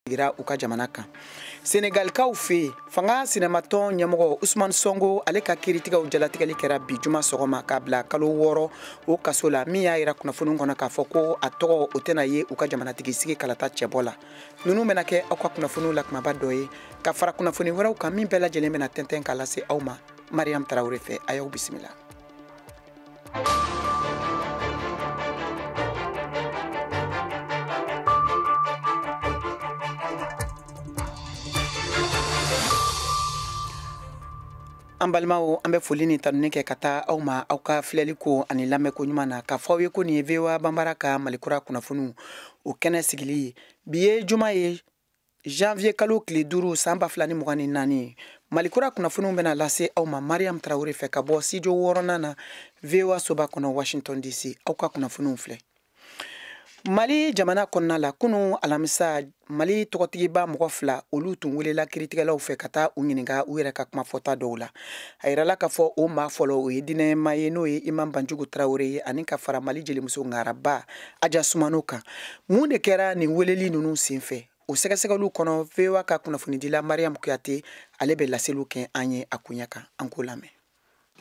Sigira u ka jamana kan. Senegalikaw fɛ yen, fanga sinamatɔn ɲɛmɔgɔ Usumani Sɔngo, ale ka kiiritigɛw jalatigɛli kɛra bi juma sɔgɔma k'a bila kalo 6 o kaso la, min y'a yira kunnafoni kɔnɔ k'a fɔ ko a tɔgɔ o tɛna ye u ka jamanatigi sigi kalata cɛbɔ la. Ninnu bɛna kɛ aw ka kunnafoniw la kumaba dɔ ye, ka fara kunnafoni wɛrɛw kan min bɛɛ lajɛlen bɛna tɛntɛn k'a lase aw ma Mariam Tarawele fɛ. A y'aw bisimila. An balimaw, an bɛ foli ni tanuni kɛ ka taa aw ma aw ka filɛli ko ani lamɛnko ɲuman na, k'a fɔ aw ye ko nin ye VOA Banbara ka Malikura kunnafoniw o kɛnɛ sigili ye. Bi ye juma ye, janvier kalo tile 5, san 2024. Malikura kunnafoniw bɛna lase aw ma Mariam Tarawele fɛ ka bɔ studio 6nan na VOA soba kɔnɔ, Washington DC. Aw ka kunnafoniw filɛ. Mali jamana kɔnɔna la, kunu alamisa, Mali tɔgɔtigiba mɔgɔ fila, olu tun welela kiiritigɛlaw fɛ ka taa u ɲininka u yɛrɛ ka kuma fɔta dɔw la. A yirala k'a fɔ o maa fɔlɔ, o ye diinɛma ye, n'o ye Imam Banjugu Tarawele ye, ani ka fara Mali jelimuso ŋaraba Aja Sumano kan. Mun de kɛra nin weleli ninnu senfɛ? O sɛgɛsɛgɛliw kɔnɔ, VOA ka kunnafonidila Mariam Kuyate, ale bɛ laseliw kɛ an ye a koɲɛ kan. An k'o lamɛn.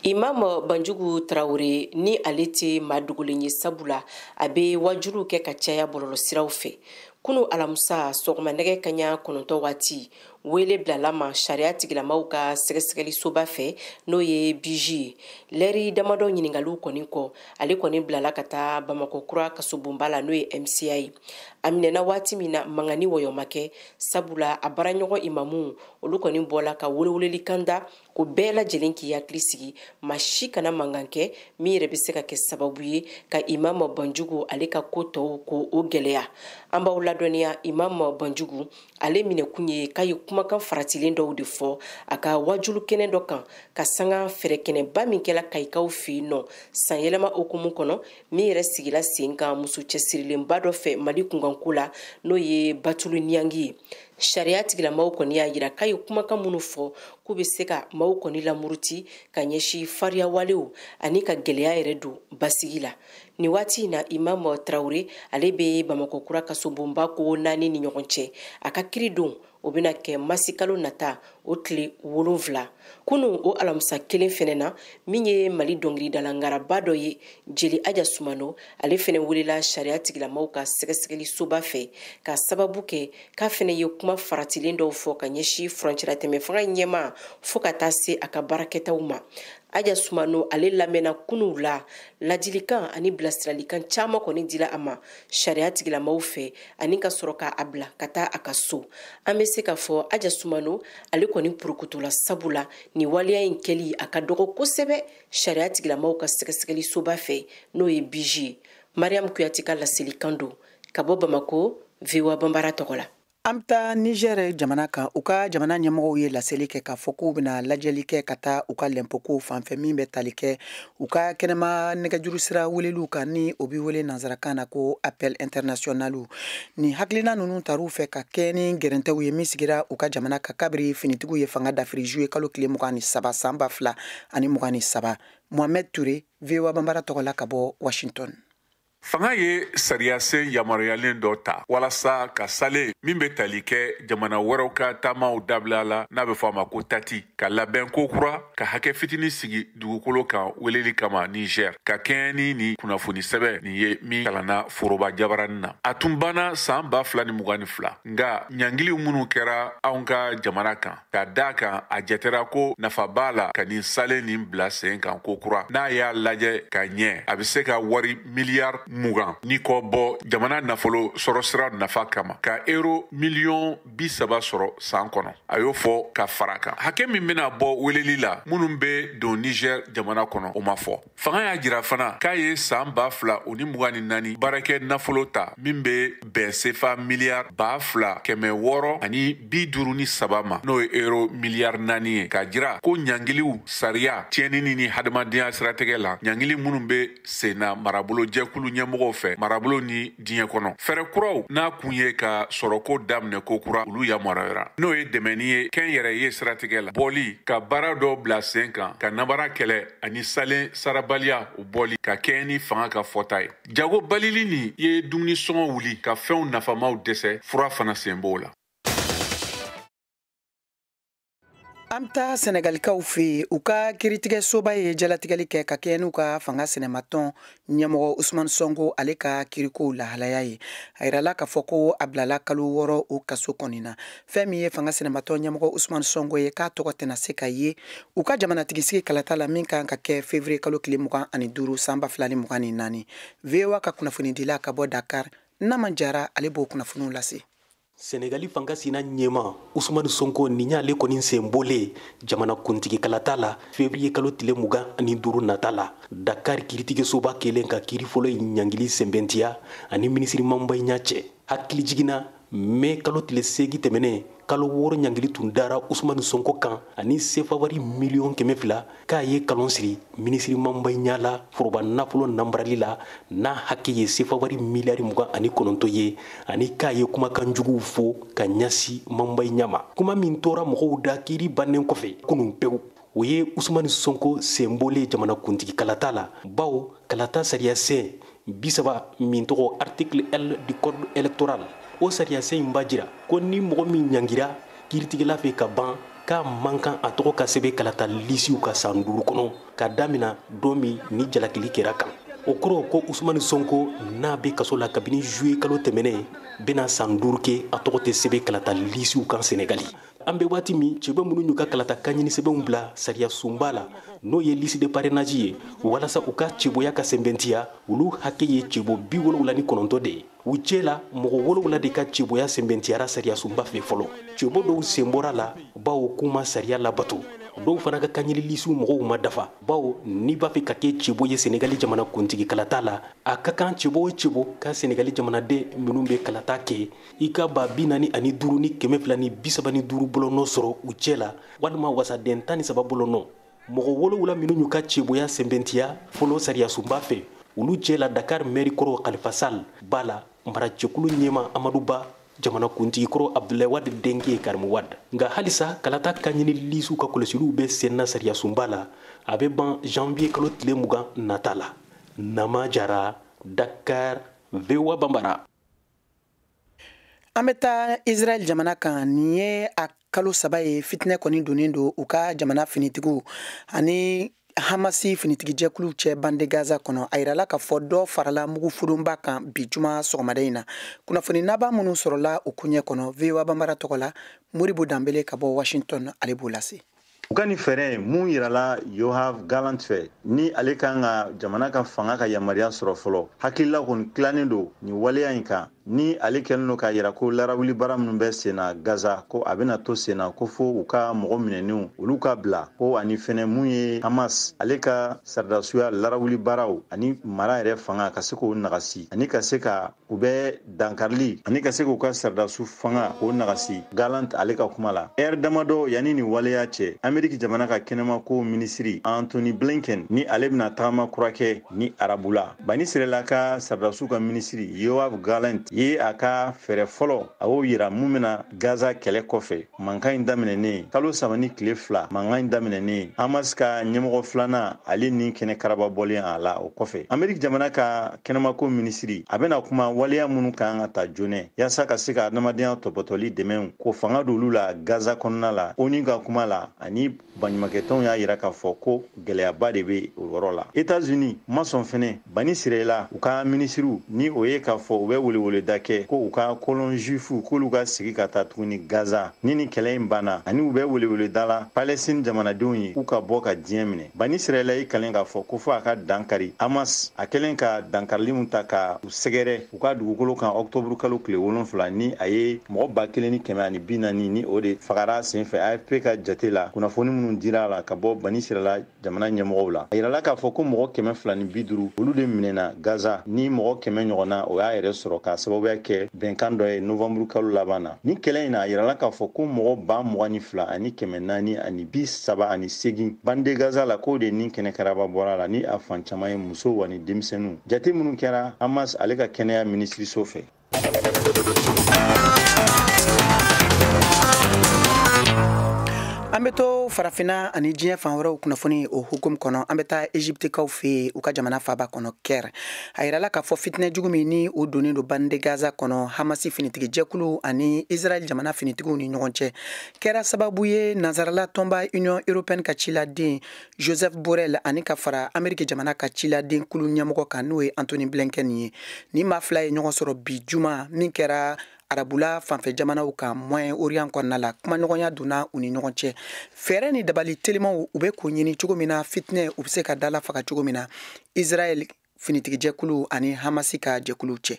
Imam Banjugu Tarawele ni ale tɛ maa dogolen ye, sabula a bɛ wajuliw kɛ ka caya bɔlɔlɔsiraw fɛ. Kunu alamisa sɔgɔma nɛgɛ kaɲa 9 waati, wele bilala ma sariya tigilamaw ka sɛgɛsɛgɛli soba fɛ, n'o ye BJ ye. Lɛri damadɔ ɲininkaliw kɔni kɔ, ale kɔni bilala ka taa Bamakɔ kura kasobonba la, n'o ye MCA ye. A minɛna waati min na, mankan ni wɔyɔ ma kɛ, sabula a baaraɲɔgɔn imamu olu kɔni bɔla ka welewelelikan da ko bɛɛ lajɛlen k'i hakili sigi, maa si kana mankan kɛ min yɛrɛ bɛ se ka kɛ sababu ye ka Imam Banjugu ale ka ko tɔw ko o gɛlɛya. An b'aw ladɔnniya, Imam Banjugu ale minɛkun ye k'a ye kumakan faratilen dɔw de fɔ a ka wajulu kɛnɛ dɔ kan, ka sanga fɛɛrɛkɛnɛba min kɛla Kayikaw fɛ yen nɔ sanyɛlɛma hukumu kɔnɔ, min yɛrɛ sigila sen kan muso cɛsirilenba dɔ fɛ Mali kunkanko la, n'o ye Batulu Niyangi ye. Sariya tigilamaw kɔni y'a yira k'a ye kumakan minnu fɔ k'u bɛ se ka maaw kɔni lamuruti ka ɲɛsin fariyawalew ani ka gɛlɛya yɛrɛ don basigi la. Nin waati in na, Imam Tarawele ale bɛ Bamakɔ kura kasobonba ko 4 ni ɲɔgɔn cɛ. A ka kiri don o bɛna kɛ masikalo nata o tile 7. Kunu o alamisa kelen fɛnɛ na, min ye Mali dɔnkilidala ngaraba dɔ ye, Jeli Aja Sumano, ale fɛnɛ welela sariya tigilamaw ka sɛgɛsɛgɛli soba fɛ, ka sababu kɛ k'a fɛnɛ ye kuma faratilen dɔw fɔ ka ɲɛsin furancɛlatɛmɛ fanga ɲɛmaa fo ka taa se a ka baarakɛtaw ma. Aja Sumano ale lamɛnna kunuw la, ladilikan ani bilasiralikan caman kɔni dila a ma sariya tigilamaw fɛ, ani ka sɔrɔ k'a bila ka taa a ka so. An bɛ se k'a fɔ Aja Sumano ale kɔni porokotola, sabula nin waleya in kɛli a ka dɔgɔ kosɛbɛ sariya tigilamaw ka sɛgɛsɛgɛli soba fɛ, n'o ye BJ ye. Mariam Kuyate ka laselikan don ka bɔ Bamakɔ, VOA Banbara tɔgɔ la. An bɛ taa Niger jamana kan. U ka jamana ɲɛmɔgɔw ye laseli kɛ k'a fɔ k'u bɛna lajɛli kɛ ka taa u ka lɛnpokow fanfɛ, min bɛ tali kɛ u ka kɛnɛma nɛgɛjuru sira weleliw kan, ni o bɛ wele nanzarakan na ko appel international. Nin hakilina ninnu tar'u fɛ ka kɛ ni gɛrɛntɛw ye min sigira u ka jamana kan kabiri finitigiw ye fanga dafiri juillet kalo tile 23, san 2023. Mohamed Touré, VOA Banbara tɔgɔ la ka bɔ Washington. Fanga ye sariyasen yamaruyalen dɔ ta walasa ka sale min bɛ tali kɛ jamana wɛrɛw ka taamaw dabila la, n'a bɛ fɔ a ma ko TATI, ka labɛn ko kura ka hakɛ fitinin sigi dugukolo kan weleli kama Niger, ka kɛɲɛ ni nin kunnafoni sɛbɛn nin ye min kalanna foroba jabaranin na. A tun banna san 2022, nka ɲangiliw minnu kɛra anw ka jamana kan, ka da kan a jatera ko nafa b'a la ka nin sale nin bila sen kan ko kura. N'a y'a lajɛ ka ɲɛ, a bɛ se ka wari miliyari 20 ni kɔ bɔ jamana nafolo sɔrɔsira nafa kama, ka euro miliyɔn 30 sɔrɔ san kɔnɔ. A y'o fɔ ka fara kan hakɛ min bɛna bɔ weleli la minnu bɛ don Niger jamana kɔnɔ, o ma fɔ. Fanga y'a jira fana k'a ye san 2024 baarakɛ nafolo ta min bɛ bɛn sefa miliyari 2653 ma, n'o ye euro miliyari 4 ye, k'a jira ko ɲangiliw sariya tiɲɛni ni hadamadenya siratigɛ la, ɲangili minnu bɛ sen na marabolo jɛkulu ɲɛmɔgɔw fɛ marabolo ni diɲɛ kɔnɔ, fɛɛrɛ kuraw n'a kun ye ka sɔrɔko daminɛ ko kura, olu yamaruyara, n'o ye dɛmɛni ye kɛnyɛrɛye siratigɛ la, bɔli ka baara dɔw bila sen kan, ka nabara kɛlɛ ani salen sarabaliya o bɔli ka kɛɲɛ ni fanga ka fɔta ye. Jago balili nin ye dumuni sɔngɔ wuli ka fɛnw nafamaw dɛsɛ, fura fana sen b'o la. An bɛ taa Sɛnɛgalikaw fɛ yen. U ka kiiritigɛsoba ye jalatigɛli kɛ ka kɛɲɛ n'u ka fanga sɛnɛmatɔn ɲɛmɔgɔ Usumani Sɔnko ale ka kirikow lahalaya ye. A yirala k'a fɔ ko a bilala kalo 6 o kaso kɔni na. Fɛn min ye fanga sɛnɛmatɔn ɲɛmɔgɔ Usumani Sɔnko ye, k'a tɔgɔ tɛna se ka ye u ka jamanatigisigi kalata la min kan ka kɛ février kalo tile 25 san 2024. VOA ka kunnafonidila ka bɔ Dakar, Nama Jara, ale b'o kunnafoniw lase. Senegali fanga sina ɲɛma Usumani Sonko nin y'ale kɔni sen bɔlen jamana kuntigi kalata la février kalo tile 25 nata la. Dakar kiiritigɛsoba kelen ka kiiri fɔlɔ in ɲangili sɛnbɛntiya ani minisiri Mamba ɲa cɛ. Hakili jiginna mai kalo tile 8 tɛmɛnen, kalo 6 ɲangili tun dara Usumani Sonko kan ani sefa wari miliyɔn 200 k'a ye kalon siri minisiri Mamba ɲa la foroba nafolo nanbarali la n'a hakɛ ye sefa wari miliyari 29 ye, ani k'a ye kumakan juguw fo ka ɲɛsin Mamba ɲa ma. Kuma min tora mɔgɔw da kiiri bannen kɔfɛ kunun pewu, o ye Usumani Sonko senbɔlen jamana kuntigi kalata la, bawo kalata sariya sen 30 min tɔgɔ article L du code électoral, o sariya sen in b'a jira ko ni mɔgɔ min ɲangira kiiritigɛla fɛ ka ban, k'a man kan a tɔgɔ ka sɛbɛn kalata lisiw ka san 5 kɔnɔ ka damina don min ni jalakili kɛra kan. O kɔrɔ ko Usumani Sonko n'a bɛ kaso la kabini juillet kalo tɛmɛnen bɛna san 5 kɛ a tɔgɔ tɛ sɛbɛn kalata lisiw kan Senegali. An bɛ waati min, cɛbɔ minnu y'u ka kalata kanɲini sɛbɛnw bila sariya sunba la, n'o ye liste de parrainage ye, walasa u ka cɛbɔya ka sɛnbɛntiya, olu hakɛ ye cɛbɔ 79 de ye. U cɛ la mɔgɔ 7 de ka cɛbɔya sɛnbɛntiyara sariya sunba fɛ fɔlɔ. Cɛbɔ dɔw sen bɔra la bawo k'u ma sariya labato. Dɔw fana ka kanɲini lisiw mɔgɔw ma dafa, bawo n'i b'a fɛ ka kɛ cɛbɔ ye Senegali jamana kuntigi kalata la, a ka kan cɛbɔ o cɛbɔ ka Senegali jamanaden minnu bɛ kalata kɛ, i ka 45 235 bolonɔ sɔrɔ u cɛ la, walima wasaden 13 bolonɔ. Mɔgɔ 7 minnu y'u ka cɛbɔya sɛnbɛntiya fɔlɔ sariya sunba fɛ, olu cɛ la Dakar mairie kɔrɔ Khalifa Sall b'a la, maracɛkulu ɲɛma Amadou Ba, jamana kuntigi kɔrɔ Abdoulaye Wade denkɛ Karim Wade. Nka halisa kalata kanɲini lisiw ka kɔlɔsiliw bɛ sen na sariya sunba la, a bɛ ban janvier kalo tile 20 nata la. Nama Jara, Dakar, VOA Bambara. An bɛ taa Israël jamana kan. Nin ye a kalo 3 ye fitinɛ kɔni donnen don u ka jamana finitigiw ani Hamasi finitigijɛkulu cɛ bande Gaza kɔnɔ. A yirala k'a fɔ dɔ farala mugu fudonba kan bi juma sɔgɔmada in na. Kunnafoni laban minnu sɔrɔla o koɲɛ kɔnɔ, VOA Bambara tɔgɔ la, Moribo Danbele ka bɔ Washington, ale b'o lase. U ka nin fɛɛrɛ mun yirala Yoav Gallant fɛ, ni ale kan ka jamana ka fanga ka yamaruya sɔrɔ fɔlɔ, hakilila kɔni tilannen don nin waleya in kan, ni ale kɛlen don k'a yira ko larawuli baara minnu bɛ sen na Gaza, ko a bɛna to sen na ko fo u ka mɔgɔ minɛnenw olu ka bila, ko ani fɛnɛ mun ye Hamas ale ka saridasuya larawuli baaraw ani mara yɛrɛ fanga ka se k'o nagasi, ani ka se ka u bɛ dankarili, ani ka se k'u ka saridasu fanga k'o nagasi. Gallant ale ka kuma la, ɛri damadɔ yanni nin waleya cɛ, Ameriki jamana ka kɛnɛmako minisiri Anthony Blinken ni ale bɛna tagama kura kɛ ni arabula. Bani Sirela ka saridasuw ka minisiri Yoav Gallant ye a ka fɛɛrɛ fɔlɔ a y'o yira mun bɛna Gaza kɛlɛ kɔfɛ. Mankan in daminɛnen kalo 3 ni tile 2, mankan in daminɛnen Hamas ka ɲɛmɔgɔ filanan ale ni kɛnɛ karaba bɔlen a la. O kɔfɛ, Ameriki jamana ka kɛnɛmako minisiri a bɛna kuma waleya minnu kan ka ta joona yaasa ka se ka adamadenya tɔpɔtɔli dɛmɛw ko fanga don olu la Gaza kɔnɔna la. ONU ka kuma la ani baɲumankɛtɔnw y'a yira k'a fɔ ko gɛlɛyaba de bɛ o yɔrɔ la. États-Unis ma sɔn fɛnɛ Bani Sirela u ka minisiriw ni o ye k'a fɔ u bɛ weleweleda kɛ ko u ka colon juifu k'olu ka sigi ka taa tuguni Gaza ni nin kɛlɛ in banna, ani u bɛ weleweleda la Palestine jamanadenw ye k'u ka bɔ ka diɲɛ minɛ. Bani Sirela y'i kalen k'a fɔ ko fo a ka dankari Hamas a kɛlen ka dankarili min ta ka u sɛgɛrɛ u ka dugukolo kan octobre kalo tile 7, ni a ye mɔgɔ 1140 ni o de fagara senfɛ AFP ka jate la. Kunnafoni minnu dira a la ka bɔ Bani Sirela jamana ɲɛmɔgɔw la, a yirala k'a fɔ ko mɔgɔ 250 olu de minɛna Gaza, ni mɔgɔ 100 ɲɔgɔnna o y'a yɛrɛ sɔrɔ k'a sababuya kɛ bɛnkan dɔ ye novembre kalo laban na. Ni kɛlɛ in na, a yirala k'a fɔ ko mɔgɔ 22,438 bande Gaza la, k'o de ni kɛnɛ karaba bɔra la, ni a fan caman ye musow ani denmisɛnninw. Jate minnu kɛra Hamas ale ka kɛnɛya minisiriso fɛ. An An bɛ to farafinna ani diɲɛ fan wɛrɛw kunnafoni o hukumu kɔnɔ. An bɛ taa Egyptekaw fɛ yen, u ka jamana faaba kɔnɔ Caire. A yirala k'a fɔ fitinɛ jugu min ni o donnen don bande Gaza kɔnɔ, Hamasi finitigi jɛkulu ani Israël jamana finitigiw ni ɲɔgɔn cɛ, kɛra sababu ye nansarala tɔnba Union européenne ka ciladen Joseph Borrell ani ka fara Amérique jamana ka ciladen kulu ɲɛmɔgɔ kan, n'o ye Anthony Blinken ye. Ni maa fila ye ɲɔgɔn sɔrɔ bi juma min kɛra arabula fanfɛ jamanaw kan Moyen-Orient kɔnɔna la. Kumaɲɔgɔnya donna u ni ɲɔgɔn cɛ. Fɛɛrɛ ni dabali telimanw u bɛ k'o ɲini cogo min na fitinɛ u bɛ se ka dala faga cogo min na Israël finitigijɛkulu ani Hamasi ka jɛkulu cɛ.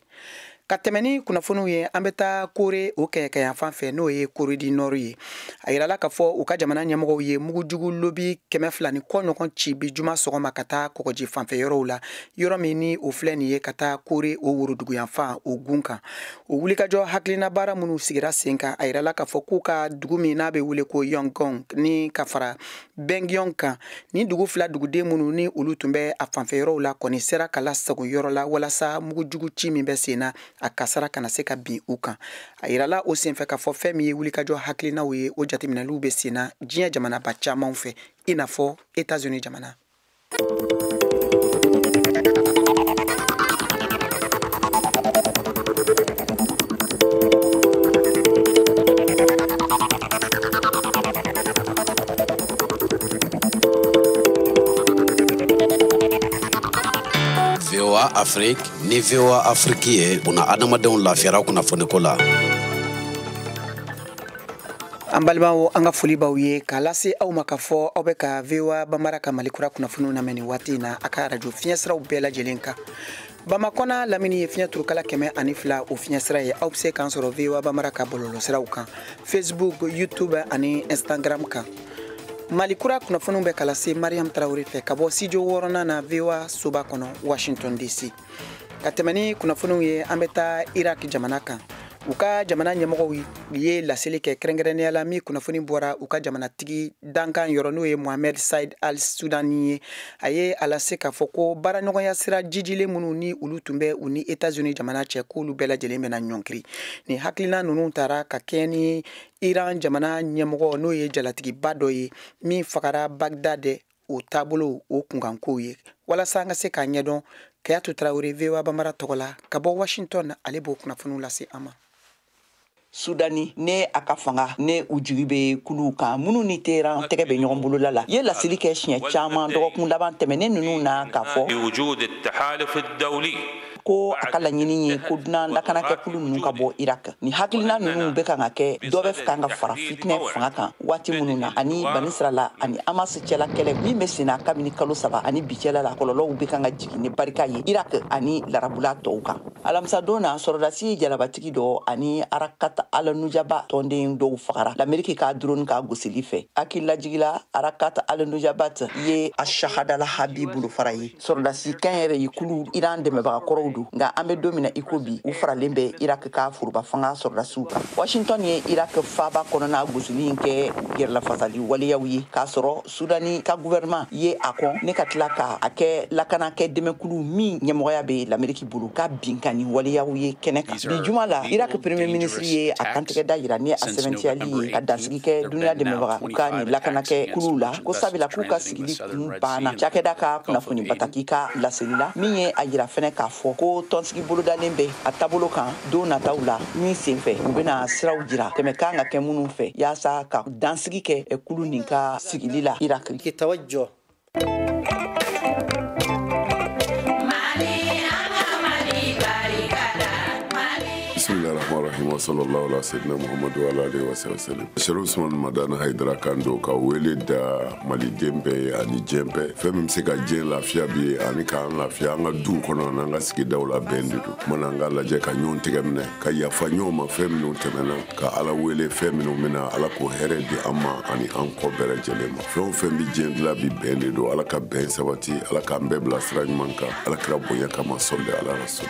Ka tɛmɛ ni kunnafoniw ye, an bɛ taa Kore o kɛɲɛkɛyanfan fɛ, n'o ye Corée du Nord ye. A yirala k'a fɔ u ka jamana ɲɛmɔgɔw ye mugujugu lobi 200 ni kɔ ɲɔgɔn ci bi juma sɔgɔma ka taa kɔgɔji fanfɛ yɔrɔw la, yɔrɔ min ni o filɛ nin ye ka taa Kore o woroduguyanfan o gun kan. O wulikajɔ hakilina baara minnu sigira sen kan, a yirala k'a fɔ k'u ka dugu min n'a bɛ wele ko Yonggong ni ka fara Bengyong kan, ni dugu fila duguden minnu ni olu tun bɛ a fanfɛ yɔrɔw la kɔni sera ka lasago yɔrɔ la walasa mugujugu ci min bɛ sen na a kasara kana se ka bin u kan. A yirala o senfɛ k'a fɔ fɛn min ye wulikajɔ hakilinaw ye, o jateminɛliw bɛ sen na diɲɛ jamanaba caman fɛ, i n'a fɔ États-Unis jamana. VOA Afrique ni VOA Afrique ye buna adamadenw lafiyara kunnafoniko la. An balimaw, an ka foli b'aw ye k'a lase aw ma k'a fɔ aw bɛ ka VOA Bambara ka Mali kura kunnafoniw lamɛn nin waati in na a ka arajo fiɲɛsiraw bɛɛ lajɛlen kan. Bamakɔ n'a lamini ye fiɲɛ turukala 102 o fiɲɛsira ye. Aw bɛ se k'an sɔrɔ VOA Bambara ka bɔlɔlɔsiraw kan, Facebook, YouTube ani Instagram kan. Mali kura kunnafoniw bɛ k'a lase Mariam Traoré fɛ ka bɔ studio 6nan na VOA soba kɔnɔ Washington DC. Ka tɛmɛ ni kunnafoniw ye, an bɛ taa Irak jamana kan. U ka jamana ɲɛmɔgɔw ye laseli kɛ, kɛrɛnkɛrɛnnenya la min kunnafoni bɔra u ka jamanatigi dankan yɔrɔ, n'o ye Mohamed Said Al Sudani ye. A ye a lase k'a fɔ ko baaraɲɔgɔnya sira jijilen minnu ni olu tun bɛ u ni États-Unis jamana cɛ, k'olu bɛɛ lajɛlen bɛna ɲɔnkiri. Nin hakilina ninnu taara ka kɛɲɛ ni Iran jamana ɲɛmɔgɔ, n'o ye jalatigiba dɔ ye min fagara Bagdad, o taabolo o kunkankow ye. Walasa an ka se k'a ɲɛdɔn, Kayatu Traoré VOA Bambara tɔgɔ la ka bɔ Washington, ale b'o kunnafoniw lase an ma. Sudani ne a ka fanga ne u jigi bɛ kuluw kan minnu ni Teheran tɛgɛ bɛ ɲɔgɔn bolola la, ye laseli kɛ siɲɛ caman dɔgɔkun laban tɛmɛnen ninnu na k'a fɔ ko a ka laɲini ye ko dunan lakanakɛkulu ninnu ka bɔ Irak. Ni hakilina ninnu bɛ kan ka kɛ, dɔ bɛ kan ka fara fitinɛ fanga kan waati minnu na ani Banisirala ani Hamas cɛla kɛlɛ min bɛ senna kabini kalo 3 ani bi cɛla la, kɔlɔlɔw bɛ kan ka jigin ni barika ye Irak ani larabula tɔw kan. Alamisadon na, sɔrɔdasi jalabatigi dɔ ani Arakat al-Nujaba tɔnden dɔw fagara l'Amérique ka drone ka gosili fɛ. Hakililajigila, Arakat al-Nujabat ye Ashahadala Habi bolofara ye, sɔrɔdasi kɛnyɛrɛ ye kulu Iran dɛmɛbaga kɔrɔw don, nka an bɛ don min na i ko bi, u faralen bɛ Irak ka foroba fanga sɔrɔdasiw kan. Washington ye Irak faaba kɔnɔna gosili in kɛ yɛrɛlafasali waleyaw ye, k'a sɔrɔ Sudani ka gouvernement ye a kɔn ne ka tila ka a kɛ lakanakɛ dɛmɛkulu min ɲɛmɔgɔya bɛ l'Amérique bolo ka binkanni waleyaw ye kɛnɛ kan. Bi juma la, Irak premier ministre ye a kantigɛda yira ni a sɛbɛntiyali ye ka dansigi kɛ dunuya dɛmɛbaga u ka nin lakanakɛ kuluw la, ko sabula k'u ka sigili kun banna. Cakɛda ka kunnafoni bataki ka laseli la min ye a yira fɛnɛ k'a fɔ ko tɔnsigi bolodalen bɛ a taabolo kan don nataw la min senfɛ u bɛna siraw jira tɛmɛ kan ka kɛ minnu fɛ yaasa ka dansigi kɛ kulu nin ka sigili la Irak. Bismillahirrahmanirrahim wa sallallahu ala sayyidina Muhammad wa ala alihi wa sallam. Sherif Usman Madani Haidara kan don ka wele da maliden bɛɛ ani diɲɛ bɛɛ. Fɛn min bɛ se ka diɲɛ lafiya bi ani k'an lafiya an ka duw kɔnɔ n'an ka sigidaw la, bɛn de don. Mana an ka lajɛ ka ɲɔgɔn tɛgɛ minɛ, ka yafa ɲɔgɔn ma fɛn minnu tɛmɛna, ka Ala wele fɛn minnu bɛna, Ala k'o hɛrɛ di an ma ani an kɔ bɛɛ lajɛlen ma. Fɛn o fɛn bɛ diɲɛ dilan bi, bɛn de don. Ala ka bɛn sabati, Ala k'an bɛɛ bila sira ɲuman kan, Ala kɛra bonya kama, sɔli ala rasul.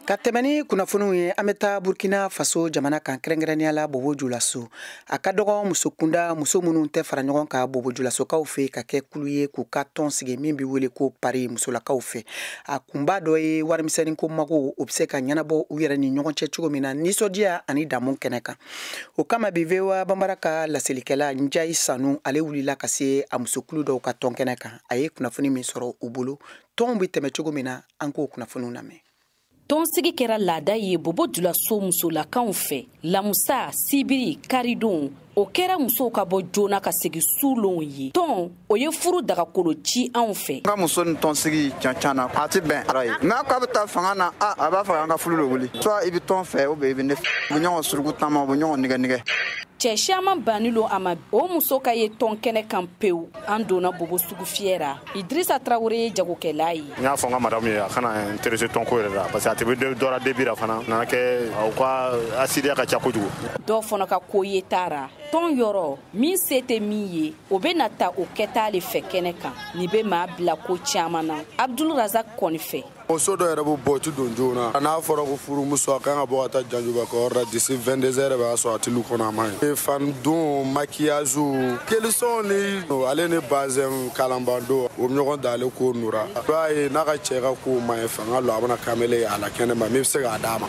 Ka Ka tɛmɛ ni kunnafoniw ye, an bɛ taa Burkina Faso jamana kan, kɛrɛnkɛrɛnnenya la Bobo Julaso. A ka dɔgɔ muso kunda, muso minnu tɛ fara ɲɔgɔn kan Bobo Julasokaw fɛ ka kɛ kulu ye k'u ka tɔn sigi min bɛ wele ko Pari musolakaw fɛ. A kunba dɔ ye warimisɛnnin ko mago, o bɛ se ka ɲɛnabɔ u yɛrɛ ni ɲɔgɔn cɛ cogo min na nisɔndiya ani damu kɛnɛ kan. O kama bi, VOA Banbara ka laselikɛla Njayi Sanu, ale wulila ka se a musokulu dɔw ka tɔn kɛnɛ kan. A ye kunnafoni min sɔrɔ u bolo, tɔnw bɛ tɛmɛ cogo min na, an k'o kunnafoniw lamɛn. Tɔnsigi kɛra laada ye Bobo Julaso musolakaw fɛ. Lamusa, sibiri, karidon, o kɛra musow ka bɔ joona ka segin sulonw ye. Tɔn o ye furu dagakolo ci anw fɛ. N ka muso ni tɔnsigi can na, a tɛ bɛn ara ye. N'a k'a bɛ taa fanga na, a b'a fɔ an ka furu de wuli. Soit i bɛ tɔn fɛ, ou bien i bɛ ne fɛ. U bɛ ɲɔgɔn suruku taama, u bɛ ɲɔgɔn nɛgɛ nɛgɛ. Cɛ siaman banni lo a ma, o muso ka ye tɔn kɛnɛ kan pewu. An donna Bobo sugu fiyɛ ra. Idrissa Traoré ye jagokɛla ye. N y'a fɔ n ka madame ye, a kana intéressé tɔnko yɛrɛ la, parce que a tɛ bɛ dɔ la début la fana nana kɛ u ka asidiya ka ca kojugu. Dɔw fana ka ko ye taara tɔn yɔrɔ min se tɛ min ye, o bɛ na ta o kɛta le fɛ kɛnɛ kan. Nin bɛ maa bila ko caman na. Abdul Razak kɔni fɛ. Muso dɔ yɛrɛ bɛ bɔ, ti don joona. N'a fɔra ko furumuso a kan ka bɔ ka taa janjuba kɛyɔrɔ la d'ici 22 heures, b'a sɔrɔ a ti lu kɔnɔ, a ma ɲi. Fan don, maquillage, kelisɔn ni ale ni bazɛn kalanbando, o bɛ ɲɔgɔn da ale ko nura. I b'a ye n'a ka cɛ ka ko ma ɲi, fanga lɔ a bɛna kamalen a la kɛnɛ ma min bɛ se k'a d'a ma.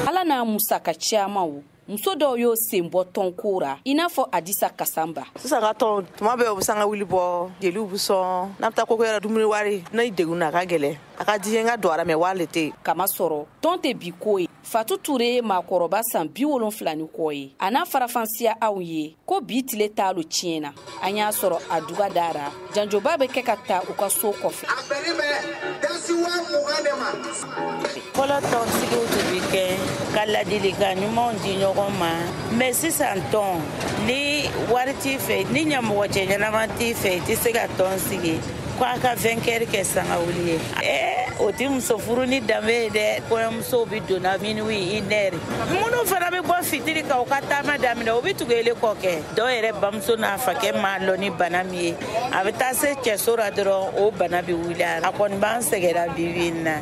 Ala n'a musaka camanw, muso dɔw y'o sen bɔ tɔnko ra, i n'a fɔ Adisa Kasanba. Sisan ka tɔn, tuma bɛɛ u bɛ sanga wuli bɔ, jeliw bɛ sɔn, n'an bɛ taa koko yɛrɛ dumuni wari, n'a ye degun na, a ka gɛlɛn. A ka di n ka don a la, mɛ wari le tɛ yen. Kama sɔrɔ tɔn tɛ bi ko ye. Fatu Ture ye maakɔrɔba san 70 ni kɔ ye. A n'a farafansiya anw ye ko bi tile t'a lo tiɲɛ na. An y'a sɔrɔ a duga dara, janjoba bɛ kɛ ka taa u ka so kɔfɛ. A bɛnnen bɛ dasi 20,000 de ma. Fɔlɔ tɔnsigiw tun bɛ kɛ ka ladilikan ɲumanw di ɲɔgɔn ma, mɛ sisan tɔn, ni wari t'i fɛ, ni ɲɛmɔgɔ cɛ ɲɛnama t'i fɛ, i tɛ se ka tɔn sigi ko a ka vainqueur kɛ sangawuli ye. O tɛ muso furu ni danbe ye dɛ. Kɔɲɔmusow bɛ donna minuit, une heure. Minnu fana bɛ bɔ fitiri ka u ka taama daminɛ, u bɛ tugu ele kɔ kɛ. Dɔw yɛrɛ bamuso n'a fakɛ m'a lɔn ni bana min ye, a bɛ taa se cɛso la dɔrɔn, o bana bɛ wuli a la. A kɔni b'an sɛgɛnra bi bi in na.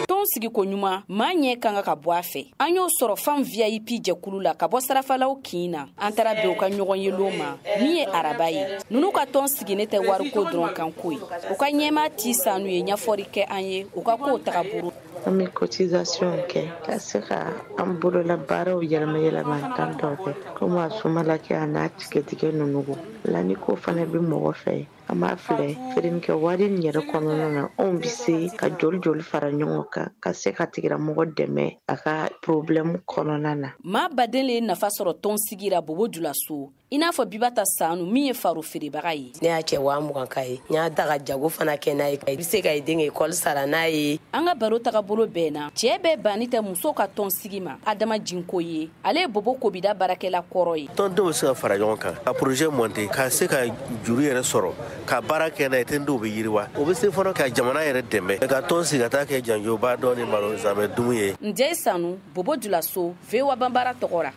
Tɔn sigiko ɲuman, maa ɲɛ kan ka bɔ a fɛ. An y'o sɔrɔ fan VIP jɛkulu la ka bɔ sarafalaw kin na. An taara bɛn u ka ɲɔgɔn ye lon ma min ye araba ye. Ninnu ka tɔn sigi ne tɛ wariko dɔrɔn kan ko ye. U ka ɲɛmaa ti sanu ye ɲɛfɔli kɛ an ye u ka kow tagabolo. An bɛ cotisation kɛ ka se ka an bolola baaraw yɛlɛma yɛlɛma kan dɔw kɛ, komi a sumala kɛ a n'a tigɛtigɛ ninnu la. Ni ko fana bɛ mɔgɔ fɛ, an b'a filɛ feerekɛ wari in yɛrɛ kɔnɔna na, anw bɛ se ka joli joli fara ɲɔgɔn kan ka se ka tigilamɔgɔ dɛmɛ a ka problème kɔnɔna na. Maa baden le ye nafa sɔrɔ tɔn sigira Bobo Julaso, i n'a fɔ Bibata Sanu min ye faro feerebaga ye. Ne y'a cɛ 20,000 ka ye, n y'a ta ka jago fana kɛ n'a ye, i bɛ se ka i den ekɔli sara n'a ye. An ka baro tagabolo bɛnna, cɛ bɛɛ banni tɛ muso ka tɔn sigi ma. Adama Jinko ye, ale ye Bobo Kobida baarakɛla kɔrɔ ye. Tɔndenw bɛ se ka fara ɲɔgɔn kan ka projet monter, ka se ka juru yɛrɛ sɔrɔ ka baara kɛ n'a ye, tɔndenw bɛ yiriwa, o bɛ se fana ka jamana yɛrɛ dɛmɛ ka tɔn sigi ka taa kɛ janjoba dɔ ni malo zamɛ dumu ye. Njɛ Sanu, Bobo Julaso, VOA Banbara tɔgɔ la.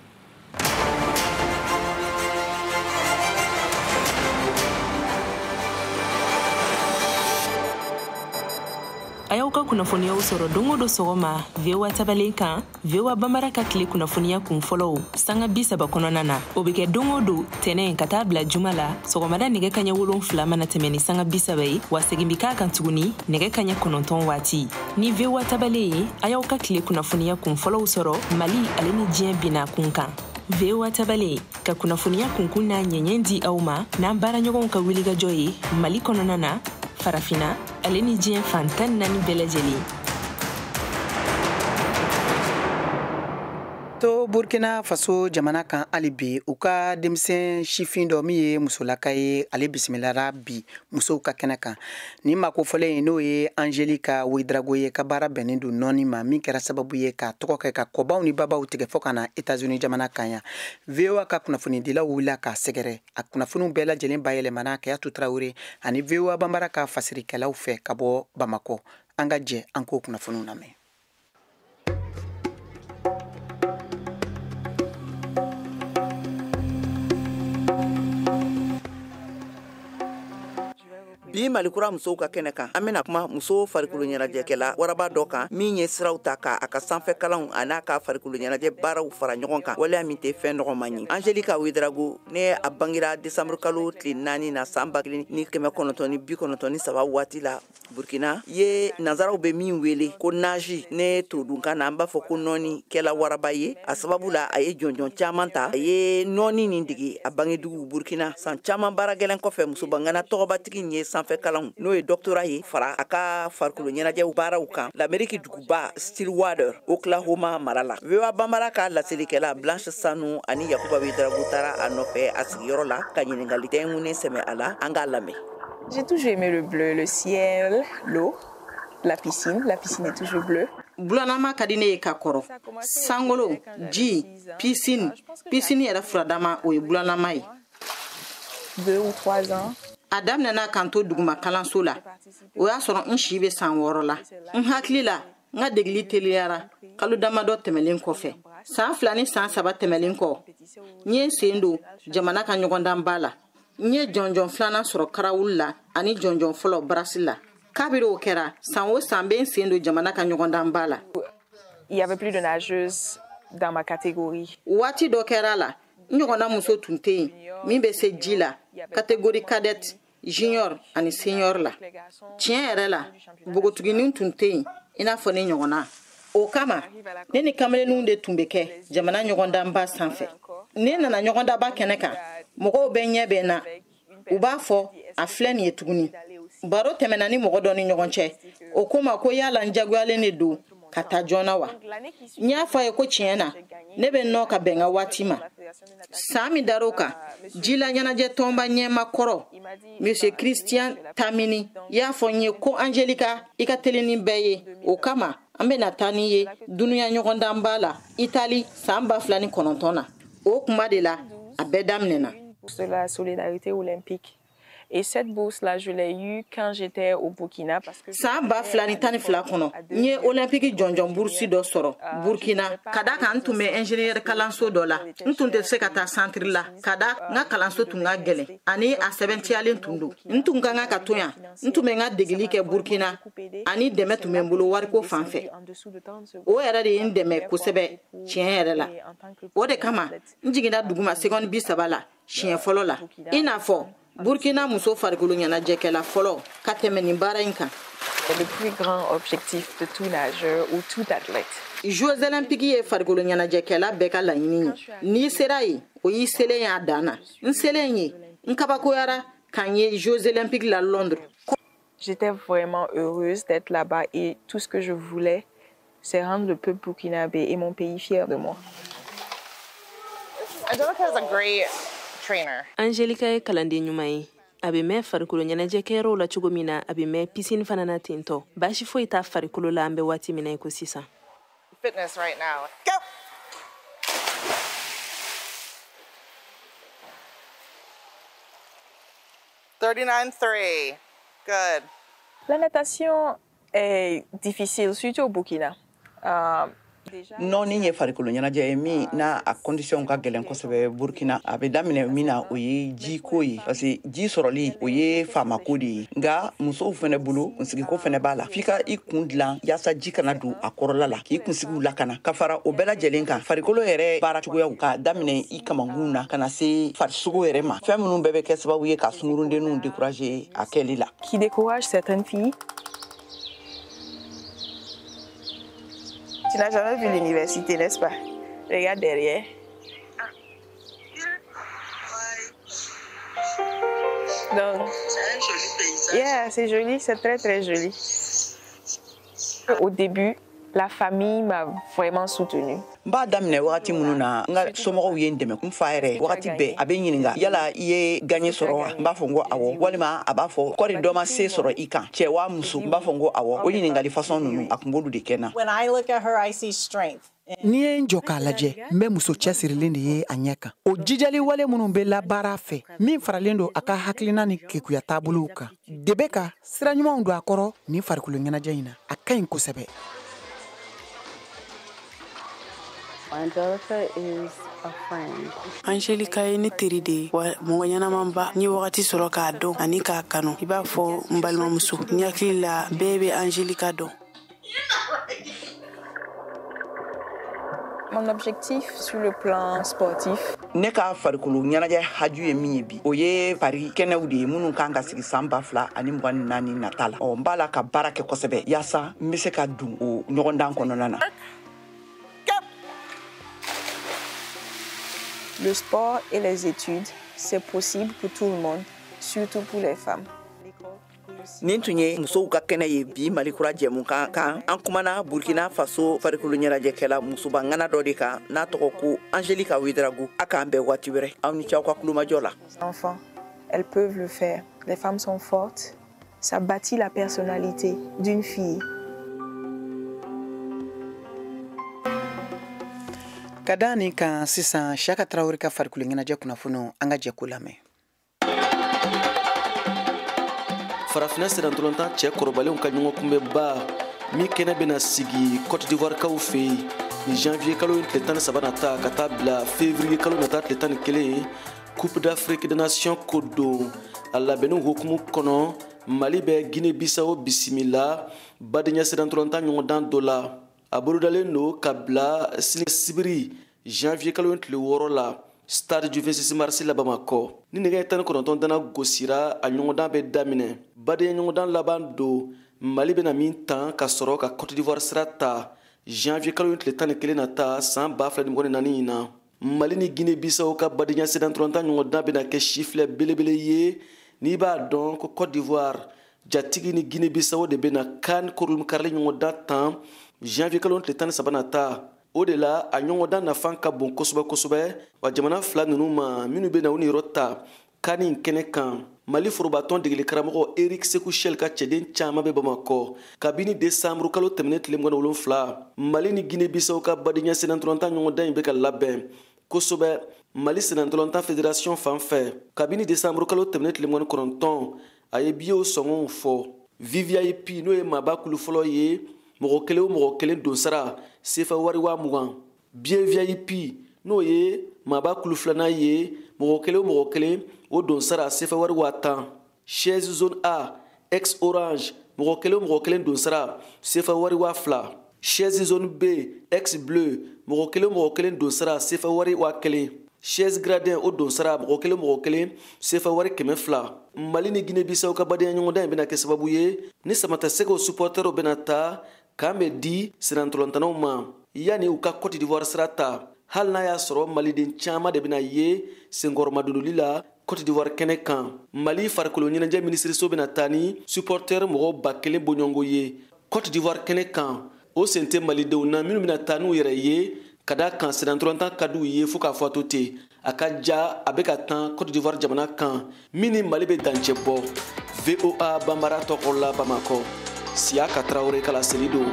A y'aw ka kunnafoniyaw sɔrɔ don o don sɔgɔma VOA tabalen kan, VOA Banbara ka tile kunnafoniya kun fɔlɔw sanga 30 kɔnɔna na. O bɛ kɛ don o don tɛnɛn ka taa bila juma la sɔgɔmada nɛgɛ kaɲɛ 7 mana tɛmɛ ni sanga 30 ye, wa segin bɛ k'a kan tuguni nɛgɛ kaɲɛ 9 waati. Ni VOA tabalen ye, a y'aw ka tile kunnafoniya kun fɔlɔw sɔrɔ Mali ale ni diɲɛ binna kun kan. VOA tabalen ka kunnafoniya kunkun n'a ɲɛɲɛ di aw ma n'an baaraɲɔgɔnw ka wulikajɔ ye Mali kɔnɔna na, Farafina ale ni diɲɛ fan 14 bɛɛ lajɛlen. To Burkina Faso jamana kan hali bi, u ka denmisɛn sifin dɔ min ye musolaka ye, ale bisimilara bi musow ka kɛnɛ kan. Nin mako fɔlen in, n'o ye Angelika Ouedraogo ye, ka baara bɛnnen don nɔni ma, min kɛra sababu ye ka tɔgɔ kɛ ka kɔbaw ni babaw tigɛ fɔ ka na États-Unis jamana kan yan. VOA ka kunnafonidilaw wulila k'a sɛgɛrɛ. A kunnafoniw bɛɛ lajɛlen bayɛlɛmana Kayatu Tarawele ani VOA Banbara ka fasirikɛlaw fɛ ka bɔ Bamakɔ. An ka jɛ an k'o kunnafoniw lamɛn. Bi Malikura musow ka kɛnɛ kan, an bɛna kuma muso farikolo ɲɛnajɛkɛla waraba dɔ kan min ye siraw ta k'a a ka sanfɛ kalanw a n'a ka farikolo ɲɛnajɛ baaraw fara ɲɔgɔn kan, waleya min tɛ fɛn nɔgɔman ye. Angelika Ouedraogo ne a bangira décembre kalo tile 4 na san 1993 waati la Burkina ye. Nanzaraw bɛ min wele ko nage, ne todunkan na an b'a fɔ ko nɔɔni kɛla waraba ye. A sababu la, a ye jɔnjɔn caman ta. A ye nɔɔni nin dege a bangedugu Burkina. San caman baara gɛlɛn kɔfɛ, musobangana tɔgɔbatigi in ye sanfɛ kalanw, n'o ye doctorat ye, fara a ka farikolo ɲɛnajɛw baaraw kan Lamɛriki duguba Stillwater, Oklahoma mara la. VOA Banbara ka laselikɛla Blanche Sanu ani Yakuba Ouedraogo taara a nɔfɛ a sigiyɔrɔ la ka ɲininkali tɛnkunnen sɛmɛ a la. An k'a lamɛn. J'ai toujours aimé le bleu, le ciel, l'eau, la piscine. La piscine est toujours bleue. Bulanama ka di ne ye ka kɔrɔ. Sankolo, ji, piscine, piscine yɛrɛ furadama, o ye bulanama ye. 2 ou 3 ans. A daminɛna k'an to duguma kalanso la, o y'a sɔrɔ n si bɛ san 6 la. N hakili la, n ka degeli teliyara kalo damadɔ tɛmɛlen kɔfɛ. San 2 ni san 3 tɛmɛlen kɔ, n ye n sen don jamana ka ɲɔgɔndanba la. N ye jɔnjɔn filanan sɔrɔ crawl la ani jɔnjɔn fɔlɔ brasse la. Kabiri o kɛra, san o san bɛ n sen don jamana ka ɲɔgɔndanba la. Il y avait plus de nageuses dans ma catégorie. Waati dɔ kɛra la, n ɲɔgɔnna muso tun tɛ yen min bɛ se ji la catégorie cadette, junior ani senior la. Tiɲɛ yɛrɛ la, npogotiginin tun tɛ yen i n'a fɔ ne ɲɔgɔnna. O kama, ne ni kamalenninw de tun bɛ kɛ jamana ɲɔgɔndanba sanfɛ. Ne nana ɲɔgɔndanba kɛnɛ kan, mɔgɔw bɛ ɲɛ bɛ n na, u b'a fɔ a filɛ nin ye tuguni. Baro tɛmɛna ni mɔgɔ dɔ ni ɲɔgɔn cɛ, o ko ma ko yala n jagoyalen de don ka taa joona wa. N y'a fɔ a ye ko tiɲɛ na, ne bɛ nɔ ka bɛn n ka waati ma. San min dar'o kan, jila ɲɛnajɛ tɔnba ɲɛma kɔrɔ, Monsieur Christian Tamini, y'a fɔ n ye ko Angelika, i ka teli ni bɛɛ ye, o kama an bɛna taa n'i ye dunuya ɲɔgɔndanba la Itali san 2009 na. O kuma de la a bɛɛ daminɛna. De la solidarité olympique. Et cette bourse-là, je l'ai eue quand j'étais au Burkina. Parce que San 2012 kɔnɔ, n ye olympique jɔnjɔn burusi dɔ sɔrɔ Burkina, ka da kan n tun bɛ ingénieur kalanso dɔ la. N tun tɛ se ka taa centre la, ka da n ka kalanso tun ka gɛlɛn ani a sɛbɛntiyalen tun don. N tun ka kan ka to yan, n tun bɛ n ka degeli kɛ Burkina ani dɛmɛ tun bɛ n bolo wariko fan fɛ. O yɛrɛ de ye n dɛmɛ kosɛbɛ tiɲɛ yɛrɛ la. O de kama n jiginna duguma seconde 30 la siɲɛ fɔlɔ la, i n'a fɔ Burkina muso farikolo ɲɛnajɛkɛla fɔlɔ ka tɛmɛ nin baara in kan. Le plus grand objectif de tout nageur ou tout athlète. Jeux olympiques ye farikolo ɲɛnajɛkɛla bɛɛ ka laɲini ye. N'i sera yen, o y'i selen ye a dan na. N selen ye, n kabakoyara k'an ye Jeux olympiques la Londres. J'étais vraiment heureuse d'être là-bas et tout ce que je voulais, c'est rendre le peuple burkinabé et mon pays fier de moi. Angelica is a great trainer. Angelika ye kalanden ɲuman ye. A bɛ mɛn farikolo ɲɛnajɛkɛyɔrɔw la cogo min na, a bɛ mɛn piscine fana na ten tɔ. Baasi foyi t'a farikolo la an bɛ waati min na i ko sisan. Fitness right now. Go! 39.3. Good. La natation est difficile, surtout au Burkina. Nɔɔni ye farikolo ɲɛnajɛ ye min n'a a condition ka gɛlɛn kosɛbɛ Burkina. A bɛ daminɛ min na, o ye jiko ye, parce que ji sɔrɔli, o ye faamako de ye. Nka musow fɛnɛ bolo, kunsigiko fɛnɛ b'a la. F'i ka i kun dilan yaasa ji kana don a kɔrɔla la k'i kunsigiw lakana. Ka fara o bɛɛ lajɛlen kan, farikolo yɛrɛ baara cogoyaw, ka daminɛ i kamankun na ka na se farisogo yɛrɛ ma, fɛn minnu bɛɛ bɛ kɛ sababu ye ka sunkurundenninw décourager a kɛli la. Qui décourage certaines filles. Tu n'as jamais vu l'université, n'est-ce pas? Regarde derrière. Donc, C'est un joli paysage. Yeah, c'est joli, c'est très très joli. Au début, la famille m'a vraiment soutenue. N b'a daminɛ wagati minnu na, n ka somɔgɔw ye n dɛmɛ. N fa yɛrɛ, wagati bɛɛ a bɛ ɲininga yala i ye gaɲe sɔrɔ wa? N b'a fɔ n ko awɔ. Walima a b'a fɔ kɔri dɔ ma se sɔrɔ i kan, cɛ wa muso? N b'a fɔ n ko awɔ. O ɲiningali façon ninnu, a kun b'olu de kɛ n na. When I look at her, I see strength. N'i ye n jɔ k'a lajɛ, n bɛ muso cɛsirilen de ye a ɲɛ kan. O jijali wale minnu bɛ labaara fɛ, min faralen don a ka hakilina ni kekuya taabolow kan, de bɛ ka sira ɲumanw don a kɔrɔ nin farikolo ɲɛnajɛ in na, a ka ɲi kosɛbɛ. Angelica is a friend. Angelika ye ne teri de ye, wa mɔgɔ ɲɛnamanba. N ye wagati sɔrɔ k'a dɔn ani k'a kanu i b'a fɔ n balimamuso. N hakili la bɛɛ bɛ Angelika dɔn. Mon objectif sur le plan sportif. Ne ka farikolo ɲɛnajɛ haju ye min ye bi, o ye Paris kɛnɛw de ye minnu kan ka sigi san 2024 nata la. Ɔ n b'a la ka baara kɛ kosɛbɛ yaasa n bɛ se ka don o ɲɔgɔndan kɔnɔna na. Le sport et les études, c'est possible pour tout le monde, surtout pour les femmes. Nin tun ye musow ka kɛnɛ ye bi Mali kura jɛmukan kan. An kumana Burkina Faso farikolo ɲɛnajɛkɛla musobangana dɔ de kan n'a tɔgɔ ko Angelika Ouedraogo. A k'an bɛn waati wɛrɛ. Aw ni ce aw ka kulomajɔ la. Enfants, elles peuvent le faire. Les femmes sont fortes. Ça bâtit la personnalité d'une fille. Ka da nin kan sisan, Siyaka Tarawele ka farikolo ɲɛnajɛ kunnafoniw, an ka jɛ k'o lamɛn. Farafinna sennantolatan cɛ kɔrɔbalenw ka ɲɔgɔn kunbɛnba min kɛnɛ bɛna sigi Cote d'Ivoire kaw fɛ yen ni janvier kalo tile 13 nata ka taa bila février kalo nata tile 11, Coupe d'Afrique des Nations ko don. A labɛnniw hukumu kɔnɔ, Mali bɛ Guinée Bissau bisimila badenya sennantolatan ɲɔgɔndan dɔ la. A bolodalen don ka bila sini sibiri janvier kalo tile 6 la, Stade du 26 mars la Bamakɔ. Ni nɛgɛ 19 dana gosira, a ɲɔgɔndan bɛ daminɛ. Badenya ɲɔgɔndan laban don Mali bɛna min tan ka sɔrɔ ka Cote d'Ivoire sira ta janvier kalo tile 11 nata san 2024 in na. Mali ni Guinée Bissau ka badenya sennantolatan ɲɔgɔndan bɛna kɛ sifilɛ belebele ye n'i b'a dɔn ko Cote d'Ivoire jatigi ni Guinée Bissau de bɛna CAN kurunkarili ɲɔgɔndan tan janvier kalo tile 13 nata. O de la a ɲɔgɔndan nafa ka bon kosɛbɛ kosɛbɛ wa jamana fila ninnu ma minnu bɛ na u niyɔrɔ ta CAN in kɛnɛ kan. Mali forobatɔn degeli karamɔgɔ Eric Sekou Chelle ka cɛden caman bɛ Bamakɔ kabini décembre kalo tɛmɛnen tile 27. Mali ni Guinée Bissau ka badenya sennantolatan ɲɔgɔndan in bɛ ka labɛn kosɛbɛ Mali sennantolatan fédération fan fɛ. Kabini décembre kalo tɛmɛnen tile 29, a ye biyew sɔngɔw fɔ. VVIP n'o ye maaba kulu fɔlɔ ye, mɔgɔ kelen o mɔgɔ kelen donsara sefa wari 20,000. Billet VIP n'o ye maaba kulu filanan ye, mɔgɔ kelen o mɔgɔ kelen o donsara sefa wari 10,000. Chaise zone A ex orange, mɔgɔ kelen o mɔgɔ kelen donsara sefa wari 2,000. Chaise zone B ex bleu, mɔgɔ kelen o mɔgɔ kelen donsara sefa wari 1,000. Chaise gradin o donsara mɔgɔ kelen o mɔgɔ kelen sefa wari 200. Mali ni Guinée Bissau ka badenya ɲɔgɔndan in bɛna kɛ sababu ye ni samatasɛgɛw supportɛrw bɛna taa k'an bɛ di sennantolatannaw ma yanni u ka Cote d'Ivoire sira ta. Hali n'a y'a sɔrɔ maliden caman de bɛna ye senkɔrɔmadonli la Cote d'Ivoire kɛnɛ kan. Mali farikolo ɲɛnajɛ minisiriso bɛna taa ni supporter mɔgɔ 1000 bɔɲɔgɔnko ye Cote d'Ivoire kɛnɛ kan. O sen tɛ malidenw na minnu bɛna taa n'u yɛrɛ ye ka da kan sennantolatan ka d'u ye fo k'a fɔ a to ten. A ka ja a bɛ ka tan Cote d'Ivoire jamana kan min ni Mali bɛ dancɛ bɔ. VOA Banbara tɔgɔ la Bamakɔ, Siyaka Tarawele kala seli don.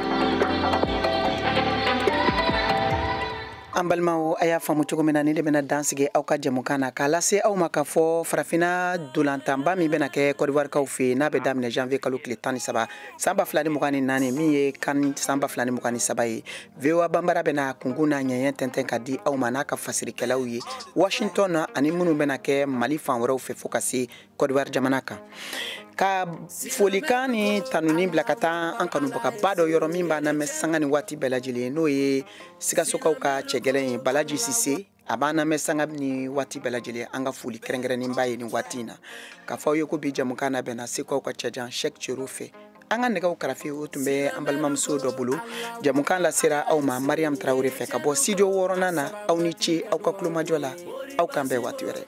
An balimaw, a y'a faamu cogo min na, ni de bɛna dan sigi aw ka jɛmukan na k'a lase aw ma k'a fɔ farafinna dolantanba min bɛna kɛ Côte d'Ivoire kaw fɛ yen n'a bɛ daminɛ janvier kalo tile 13 san 2024, min ye CAN san 2023 ye. VOA Banbara bɛna kunkun n'a ɲɛɲɛ tɛntɛn ka di aw ma n'a ka fasirikɛlaw ye Washington na ani minnu bɛna kɛ Mali fan wɛrɛw fɛ fo ka se Côte d'Ivoire jamana kan. Ka folikan ni tanuni bila ka taa an kanubagaba dɔ yɔrɔ min b'an lamɛn sanga ni waati bɛɛ lajɛlen, n'o ye Sikasokaw ka cɛgɛlɛn ye Balaji Sise. A b'an lamɛn sanga ni waati bɛɛ lajɛlen. An ka foli kɛrɛnkɛrɛnnen b'a ye nin waati in na k'a fɔ aw ye ko bi jɛmukan labɛnna Segukaw ka cɛjan Cheick Cero fɛ. An ka nɛgɛw karafe o tun bɛ an balimamuso dɔ bolo. Jɛmukan lasera aw ma Mariam Tarawele fɛ ka bɔ studio 6nan na. Aw ni ce aw ka kulomajɔ la. Aw k'an bɛn waati wɛrɛ.